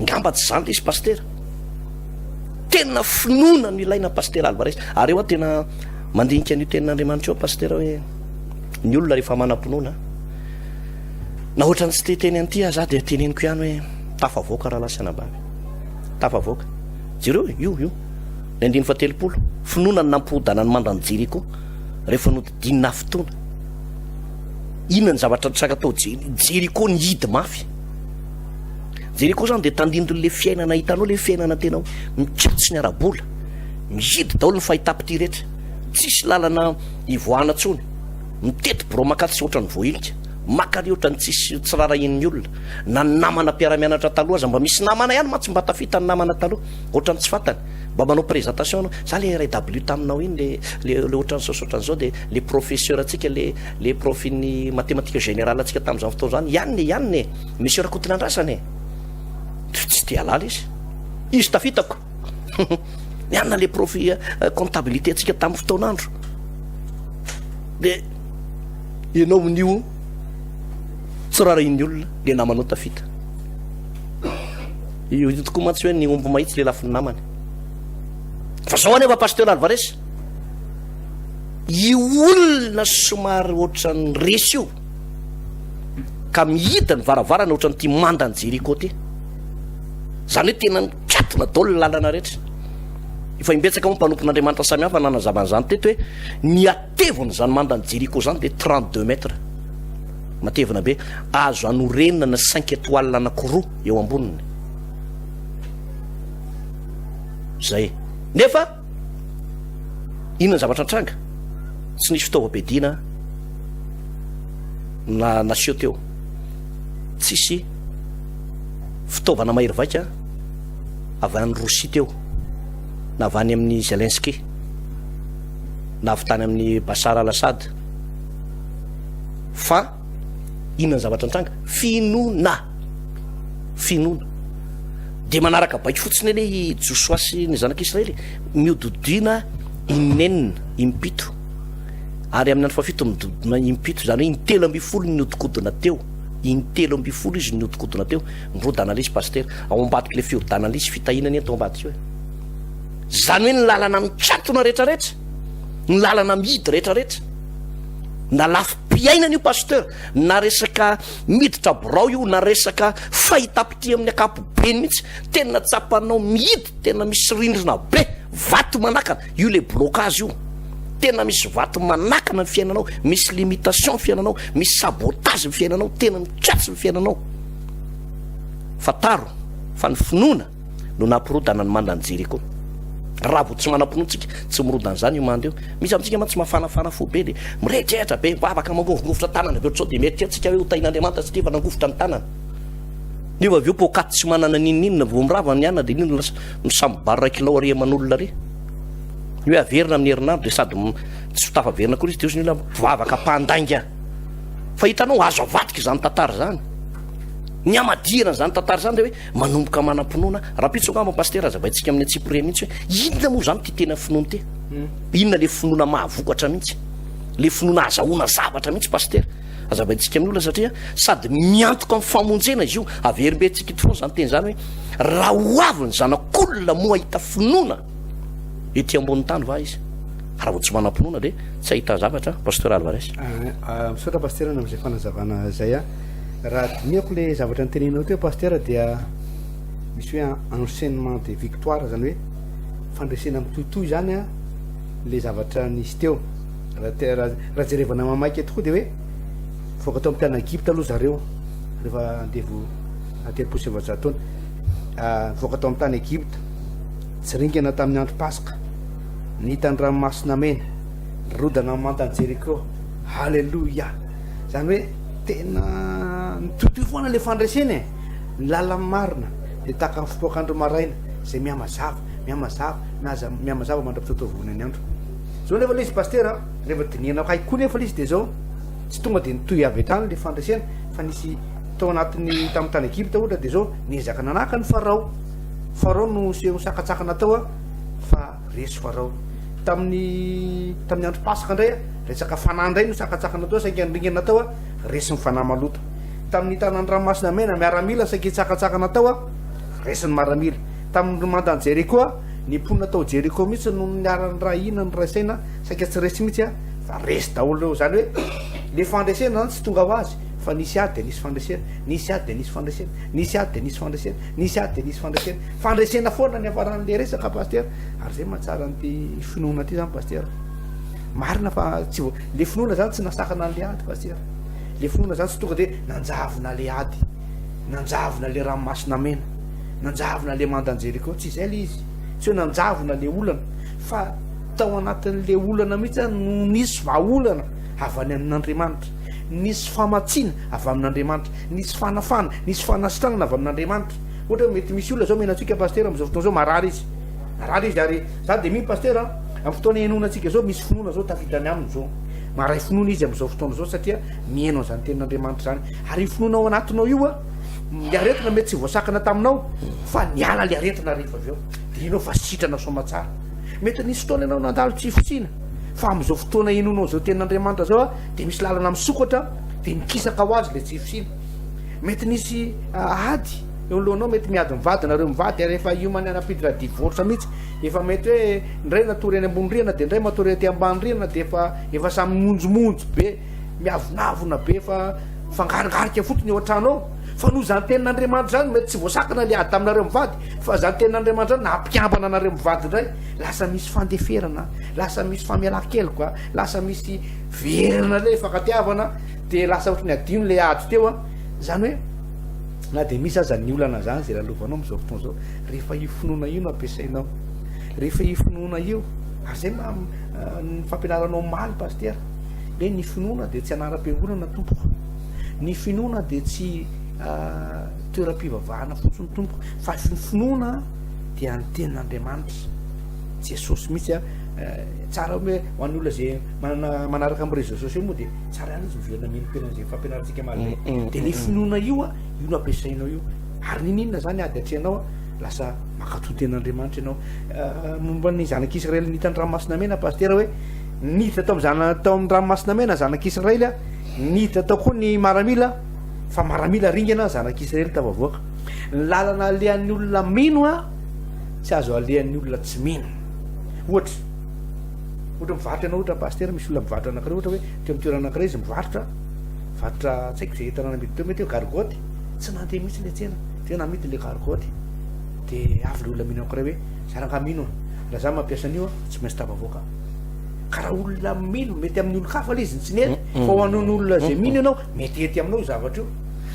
Ngamba tsy izany ilay izy Pasitera. Tena finoana no ilaina Pasitera Alvarez. Ary eo aho tena mandinika an'io tenin'Andriamanitra io Pasitera hoe ny olona rehefa manam-pinoana. Na ohatran'ny tsy te hiteny an'ity aza aho dia teneniko ihany hoe tafavoaka rahalahy sy anabavy. Tafavoaka. Jereo e, io, io. Ny andininy fahatelopolo. Finoana no nampirodana ny mandan'i Jeriko rehefa nodidinina hafitoana. Inona ny zavatra nitranga tao Jeriko nihidy mafy. Jeriko zany dia tandindon'le fiainana hitanao le fiainana tena hoe mikatso ny ara-bola. Mihidy daholo ny fahitam-pitia rehetra. Tsisy lalana ivoahana tsony. Mitety birao makatsy ohatran'ny voahilika. Maka ary ohatran'ny tsisy tsy rarahian'ny olona. Na ny namana mpiara-mianatra taloha aza mba misy namana ihany mantsy mba tafita ny namana taloha. Ohatran'ny tsy fantany. Mba manao présentation anao. Za le RW taminao iny le le le ohatran'izao sy ohatran'izao dia le professeur antsika le le prof-n'ny mathématique générale antsika tamin'izany fotoana izany ihany e ihany e. Monsieur Rakotonandrasana e. Tsy te halala izy. Izy tafitako. Nianina le prof comptabilité antsika tamin'ny fotoan'andro. Dia ianao amin'io tsy rarahin'ny olona le namanao tafita. Io tokoa mantsy hoe ny omby mahitsy le lafin'ny namany. Fa zao anefa Pasteur Alvarez, io olona somary ohatran'ny resy io ka mihidy ny varavarana ohatran'ity mandan'i Jeriko ty. Zany hoe tena mikatona daholo ny lalana rehetra. Efa imbetsaka moa mpanompon'Andriamanitra samihafa nanazava an'izany teto hoe ny hatevon'izany mandan'i Jeriko izany dia 32 mètres. Matevina be. Azo anorenana cinq étoiles anankiroa eo amboniny. Zay. Nefa inona ny zavatra nitranga? Tsy nisy fitaovam-piadiana na naseho teo. Tsisy fitaovana mahery vaika avy any Rosia teo, na avy any amin'i Zelensky, na avy tany amin'i Bashar al-Assad. Fa inona ny zavatra nitranga? Finoana! Finoana. Dia manaraka baiko fotsiny anie i Josoa sy ny zanak'Israely, mihodidina inenina, impito. Ary amin'ny andro fahafito midodona impito, izany hoe intelo ambin'ny folo ny nihodinkodina teo. Intelo ambin'ny folo izy nihodinkodina teo. Nirodana ilay izy pasitera. Ao ambadik'ilay firodanana ilay izy, fitahiana anie tao ambadika eo e. Izany hoe ny lalana mikatona rehetrarehetra, ny lalana mihidy rehetrarehetra. Na lafim-piainana io pasteur, na resaka miditra birao io, na resaka fahitam-pitia amin'ny ankapobeny mihitsy, tena tsapanao mihidy, tena misy rindrina be, vato manakana, io le blocage io. Tena misy vato manakana ny fiainanao, misy limitation ny fiainanao, misy sabotage ny fiainanao, tena mikatso ny fiainanao. Fantaro fa ny finoana no nampirodana ny mandan'i Jeriko. Raha vao tsy manam-pinoana tsika, tsy mirodana izany io manda io. Misy amintsika mantsy mafanafana fo be dia miretrehatra be, mivavaka mangovongovitra tanana avy eo sao dia mieritreritra tsika hoe ho tahin'Andriamanitra satria efa nangovitra ny tanana. Nefa avy eo poakaty tsy manana n'inon'inona vao mirava ny anana dia inona lasa misambo-bary iray kilao ary aman'olona ary. Ny hoe averina amin'ny herinandro dia sady tsy ho tafaverina akory izy dia hozy ny olona mpivavaka mpandainga. Fa hitanao azo avadika izany tantara izany. Ny hamadihana an'izany tantara izany dia hoe manomboka manam-pinoana. Rahampitso angamba Pasitera hazavaintsika amin'ny antsipiriany mihitsy hoe inona moa izany ity tena finoana ity? Inona ilay finoana mahavokatra mihitsy? Ilay finoana ahazahoana zavatra mihitsy Pasitera. Hazavaintsika amin'ny olona satria sady miantoka amin'ny famonjena izy io. Averimbentsika eto foana izany teny izany hoe raha ho avy ny zanak'olona moa hahita finoana ety ambony tany va izy? Raha vao tsy manam-pinoana dia tsy hahita zavatra Pasteur Alvarez. Ah, misaotra Pasteur amin'izay fanazavana izay a. Raha dinihako le zavatra noteneninao teo Pasteur dia misy hoe enchaînement de victoire zany hoe fandresena mitohitohy zany a le zavatra nisy teo. Raha raha jerevana mamaika tokoa dia hoe voaka tao amin'ny tany Egypta aloha zareo rehefa andevo 430 taona. Nivoaka tao amin'ny tany Egypta, tsy ringana tamin'ny andro Paska, nita ny ranomasina mena, nirodana ny mandan'i Jeriko. Haleloia! Zany hoe tena mitohitohy foana le fandresena e. Ny lalan'ny marina dia tahaka ny fipoak'andro maraina izay mihamazava, mihamazava, mihamazava mandra-pitotovoana ny andro. Zao nefa le izy pasitera, rehefa dinihana akaiky koa nefa le izy dia zao, tsy tonga dia nitohy avy hatrany le fandresena fa nisy tao anatin'ny tamin'ny tany Egypta ohatra dia zao niezaka nanahaka ny Farao. Farao no seho sakatsakana tao fa resy Farao. Tamin'ny tamin'ny andro Paska indray resaka fanahy indray no sakatsakana tao saingy ny ringana tao resin'ny fanahy maloto. Tamin'ny tanan'ny ranomasina mena miaramila saingy hitsakatsakana tao resin'ny maramila. Tamin'ny mandan'i Jeriko ny mponina tao Jeriko mihitsy no niara-nirahina niray saina saika tsy resy mihitsy fa resy daholo ireo. Izany hoe le fandresena zany tsy tonga ho azy. Fa nisy ady dia nisy fandresena, nisy ady dia nisy fandresena, nisy ady dia nisy fandresena, nisy ady dia nisy fandresena. Fandresena foana ny hafaran'le resaka Pasitera. Ary zay mahatsara an'ity finoana ity zany Pasitera. Marina fa tsy vo, le finoana zany tsy nasakana an'le ady Pasitera. Le finoana zany tsy tonga de nanjavona le ady, nanjavona le ranomasina mena, nanjavona le mandan'i Jeriko, tsy izay le izy. Tsy hoe nanjavona le olana, fa tao anatin'le olana mihitsy zany no nisy vahaolana avy any amin'Andriamanitra. Nisy famatsiana avy amin'Andriamanitra, nisy fanafana, nisy fanasitranana avy amin'Andriamanitra. Ohatra hoe mety misy olona zao mena antsika pasitera amin'izao fotoana izao marary izy. Marary izy ary za dia mino pasitera amin'ny fotoana henoana antsika zao misy finoana zao tafita any aminy zao. Maray finoana izy amin'izao fotoana izao satria mihaino an'izany tenin'Andriamanitra izany. Ary io finoana ao anatinao io a, ny aretina mety tsy voasakana taminao fa niala le aretina rehefa avy eo. Dia ianao fa sitrana soamatsara. Mety nisy fotoana ianao nandalo tsy fisiana fa amin'izao fotoana henoanao izao tenin'Andriamanitra izao a, dia misy lalana misokatra dia mikisaka ho azy le tsy fisiana. Mety nisy ady eo anoloanao, mety miady mivady nareo mivady ary efa hiomana hanapiditra divorce mihitsy, efa mety hoe indray natory any ambony rihana dia indray matory aty ambany rihana dia efa efa samy mimonjomonjo be, miavonavona be, efa mifangaringarika fotsiny eo an-trano ao. Fa noho izany tenin'Andriamanitra izany mety tsy voasakana le ady taminareo mivady fa izany tenin'Andriamanitra izany nampikambana anareo mivady indray, lasa misy fandeferana, lasa misy famelan-keloka, lasa misy verina le fankatiavana. Dia lasa ohatry ny adino ilay ady teo an! Izany hoe na dia misy aza ny olana izany izay lalovanao amin'izao fotoana izao, rehefa io finoana io no ampiasainao, rehefa io finoana io, ary izay ma ny fampianaranao omaly Pasitera, hoe ny finoana dia tsy anaram-piangonana tompoko, ny finoana dia tsy toeram-pivavahana fotsiny tompoko, fa ny finoana dia ny tenin'Andriamanitra, Jesosy mihitsy an, tsara hoe ho an'ny olona izay manana manaraka amin'ny réseaux sociaux moa dia Tsara ihany izy miverina mino tena an'izay fampianarantsika omaly izay. Mm, mm, Dia le mm, finoana io a, io no ampiasainao io. Ary n'inon'inona zany ady atrehinao a, lasa mankatò ten'Andriamanitra ianao. Euh, momba ny zanak'Israely nita ny ranomasina mena, pasitera hoe niditra tao amin'ny zana tao amin'ny ranomasina mena zanak'Israely a, niditra tao koa ny maramila, fa maramila ringana zanak'Israely tafavoaka. Ny lalana alehan'ny olona mino a, tsy azo alehan'ny olona tsy mino. Ohatra, Ohatra mivarotra ianao ohatra pasitera misy olona mivarotra anakiray ohatra hoe teo amin'ny toerana anakiray izy mivarotra varotra tsy haiko izay entana namidy teo mety hoe gargoty tsy nandeha mihitsy le tsena de namidy le gargoty de avy le olona mino anakiray hoe za rangaha mino a raha za mampiasa an'io a tsy maintsy tafavoaka ka raha olona mino mety amin'ny olon-kafa le izy ny tsy nety fa ho an'ny olona zay mino ianao mety hety aminao io zavatra io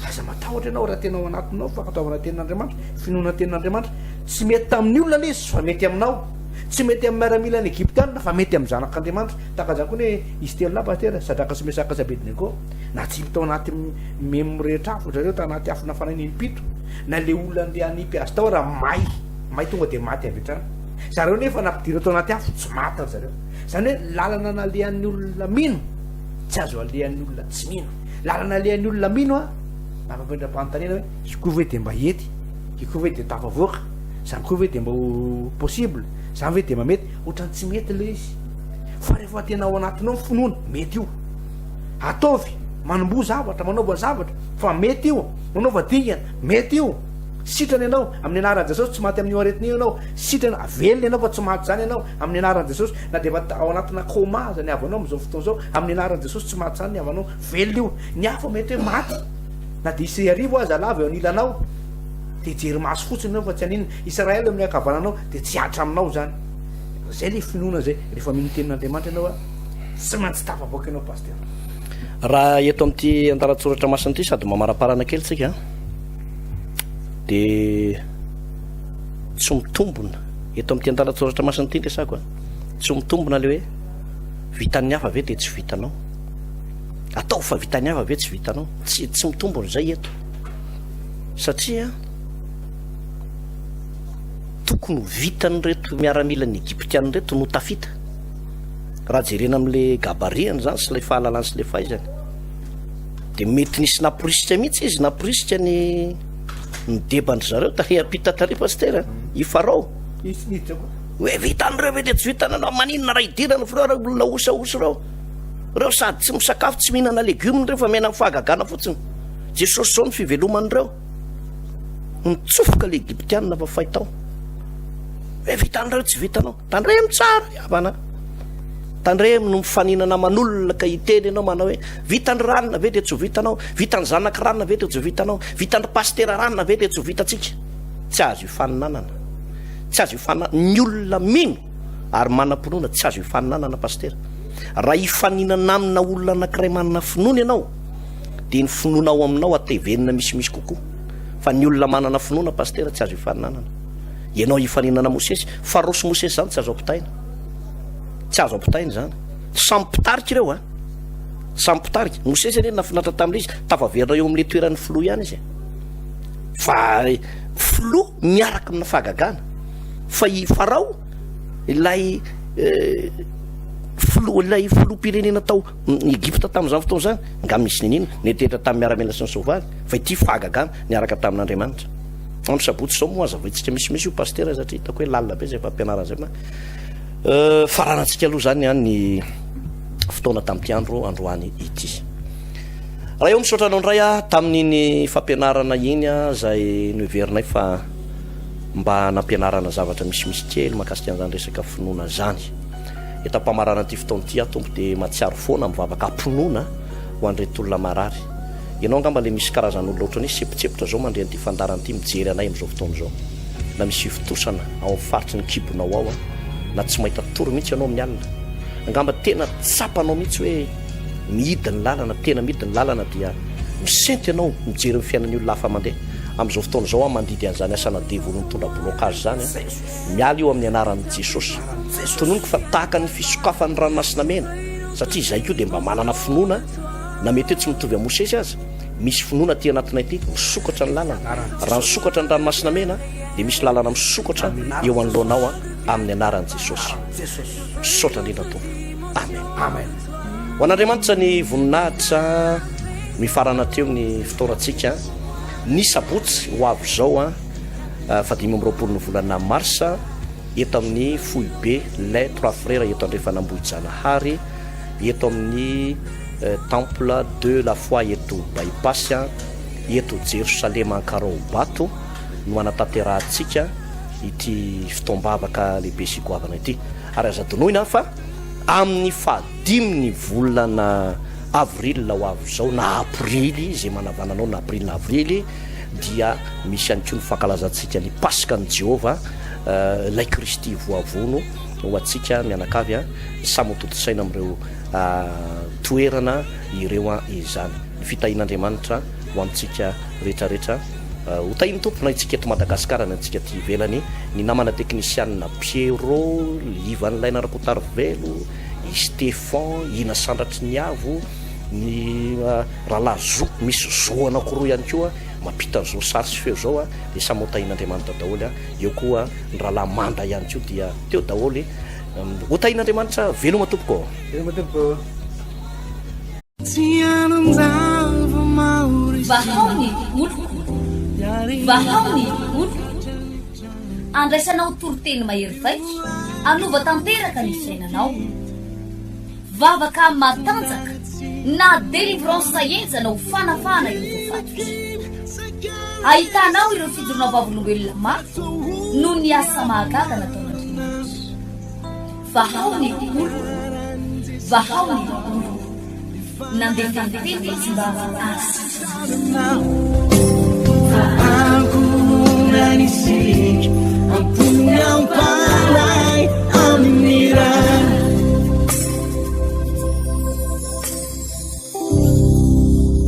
aza matahotra ianao raha tena ao anatinao fankatoavana tenin'Andriamanitra finoana tenin'Andriamanitra tsy mety tamin'ny olona le izy fa mety aminao Tsy mety amin'ny miaramilan'ny Egyptiana fa mety amin'ny zanak'Andriamanitra. Tahaka izany koa ny hoe izy telo lahy Pasitera, Sadraka sy Mesaka sy Abednego, natsipy tao anaty memy mirehitra afo zareo, tao anaty afo nafanaina impito. Na ilay olona andeha hanipy azy tao raha may, may tonga dia maty avy hatrany. Zareo nefa nampidirina tao anaty afo, tsy maty ry zareo. Izany hoe lalana nalehan'ny olona mino, tsy azo alehan'ny olona tsy mino. Lalana alehan'ny olona mino a, mampametra-panontaniana hoe io koa ve dia mba hety, io koa ve dia tafavoaka. Zany koa ve de mba ho possible? Zany ve de mba mety? Ohatran'ny tsy mety le izy. Fa rehefa tena ao anatinao ny finoana, mety io. Ataovy, manomboha zavatra, manaova zavatra, fa mety io. Manaova dingana, mety io. Sitrana ianao, amin'ny anaran'i Jesosy, tsy maty amin'io aretina io ianao. Sitrana, velona ianao fa tsy maty izany ianao, amin'ny anaran'i Jesosy. Na dia efa ao anatina coma aza ny havanao amin'izao fotoana izao, amin'ny anaran'i Jesosy, tsy maty izany ny havanao. Velona io. Ny hafa mety hoe maty, na dia hisy arivo aza lava eo anilanao. Dia hijery maso fotsiny ianao fa tsy haninona. Israel eo amin'ny ankavananao dia tsy hihatra aminao izany. Izay ilay finoana izay. Rehefa mino ny tenin'Andriamanitra ianao, tsy maintsy tafavoaka ianao Pasteur. Raha eto amin'ity andalan-tsoratra masina ity sady mamaraparana kely tsika dia tsy mitombona eto amin'ity andalan-tsoratra masina ity resako a tsy mitombona le hoe vitan'ny hafa ve dia tsy vitanao atao fa vitan'ny hafa ve tsy vitanao tsy tsy mitombona izay eto Satria tokony ho vitan'ireto miaramilan'ny Egyptiana ireto no tafita. Raha jerena amin'ilay gabarit-ny izany sy ilay fahalalany sy ilay fahaizany, dia mety nisy namporisika mihitsy izy, namporisika ny ny deban-dry zareo tary ampita tary pasitera, i Farao. Izy niditra koa. Hoe vitan'ireo ve dia tsy vitananao, maninona raha idirana f'ireo raha olona osaosa ireo. Ireo sady tsy misakafo, tsy mihinana legioma ireo fa miaina amin'ny fahagagana fotsiny. Jesosy zao ny fiveloman'ireo. Nitsofoka le Egyptiana fa fay tao. Hoe vitan'ireo tsy vitanao. Tandremo tsara ry havana. Tandremo no mifaninana aman'olona ka hiteny ianao manao hoe, vitan'ny ranona ve dia tsy ho vitanao, vitan'ny zanak'i ranona ve dia tsy ho vitanao, vitan'ny pasitera ranona ve dia tsy ho vitantsika. Tsy azo ifaninanana. Tsy azo ifaninanana. Ny olona mino ary manam-pinoana tsy azo ifaninanana pasitera. Raha hifaninana amina olona anankiray manana finoana ianao dia ny finoana ao aminao atevenina misimisy kokoa. Fa ny olona manana finoana pasitera tsy azo ifaninanana. Ianao hifaninana Mosesy, Farao sy Mosesy izany tsy azo ampitaina. Tsy azo ampitaina izany. Samy mpitarika ireo a. Samy mpitarika. Mosesy anie nafinaritra tamin'ilay izy, tafaverina eo amin'ilay toeran'ny filoha ihany izy. Fa filoha miaraka amina fahagagana. Fa i Farao ilay eh, filoha ilay filoham-pirenena tao Egypta tamin'izany fotoana izany, nga misy ninina, nentehitra tamin'ny miaramila sy ny soavaly, fa ity fahagagana niaraka tamin'Andriamanitra. Andro sabotsy izao moa hazavaintsika misimisy io pasitera satria hitako hoe lalina be izay fampianarana izay ma. Euh, faranantsika aloha izany an ny fotoana tamin'ity andro androany ity. Raha eo misaotra anao indray aho tamin'iny fampianarana iny izay noheverinay fa mba nampianarana zavatra misimisy kely mahakasika an'izany resaka finoana izany. Eto am-pamarana ity fotoana ity aho Tompo dia mahatsiaro foana mivavaka am-pinoana ho an'ireto olona marary. Ianao angamba ilay misy karazan'olona ohatran'ny hoe sepotsepotra izao mandre an'ity fandaharana ity mijery anay amin'izao fotoana izao. Na misy fivontosana ao amin'ny faritry ny kibonao ao na tsy mahita tory mihitsy ianao amin'ny alina. Angamba tena tsapanao mihitsy hoe mihidy ny lalana, tena mihidy ny lalana dia misento ianao mijery ny fiainan'ny olona hafa mandeha. Amin'izao fotoana izao aho mandidy an'izany asana devoly mitondra blocage izany an. Miala io amin'ny anaran'i Jesosy. Tononiko fa tahaka ny fisokafan'ny ranomasina mena, satria izahay koa dia mba manana finoana na mety hoe tsy mitovy amin'i Mosesy aza, misy finoana aty anatinay aty, misokatra ny lalana. Raha nisokatra ny ranomasina mena dia misy lalana misokatra eo anoloanao amin'ny anaran'i Jesosy. Misaotra indrindra Tompo. Amen. Amen. Ho an'Andriamanitra ny voninahitra. Mifarana teo ny fotoanantsika. Ny sabotsy ho avy izao an, faha 25 ny volana marsa, eto amin'ny foibe Les Trois Frères eto Andrefan'Ambohijanahary, eto amin'ny Temple de la Foi eto By-Pass, eto Jerosalema Ankaraobato no hanatanterahantsika ity fotoam-bavaka lehibe sy goavana ity. Ary aza adinoina fa amin'ny fahadimy ny volana avril ho avy izao na aprily, izay manavana anao na aprily na avrily, dia misy ihany koa ny fankalazantsika ny Paskan'i Jehovah, ilay Kristy voavono ho antsika mianakavy, samy ho tontosaina amin'ireo toerana ireo izany. Ny fitahian'Andriamanitra ho amintsika rehetra rehetra. Ho tahin'ny Tompo na itsika eto Madagasikara na antsika aty ivelany, ny namana teknisianina Pierrot, Ivan Laina Rakotarivelo, i Stephan, i Nasandratriniavo, ny rahalahy Zo, misy Zo anankiroa ihany koa mampita an'izao sary sy feo izao dia samy ho tahin'Andriamanitra daholo, eo koa ny rahalahy Manda ihany koa dia teo daholo. Ho tahin'Andriamanitra, veloma tompoko. Veloma tompoko. Vahao ny oloko, vahao ny oloko. Andraisanao toriteny mahery vaika, hanova tanteraka ny fiainanao. Vavaka matanjaka na délivrance henjana ho fanafahana ireo voafatotra. Ahitanao ireo fijoroana vavolombelona mafy noho ny asa mahagaga nataon'Andriamanitra. Vahao ny oloko, vahao ny oloko. Nandefa ny teny izy mba hahasitrana.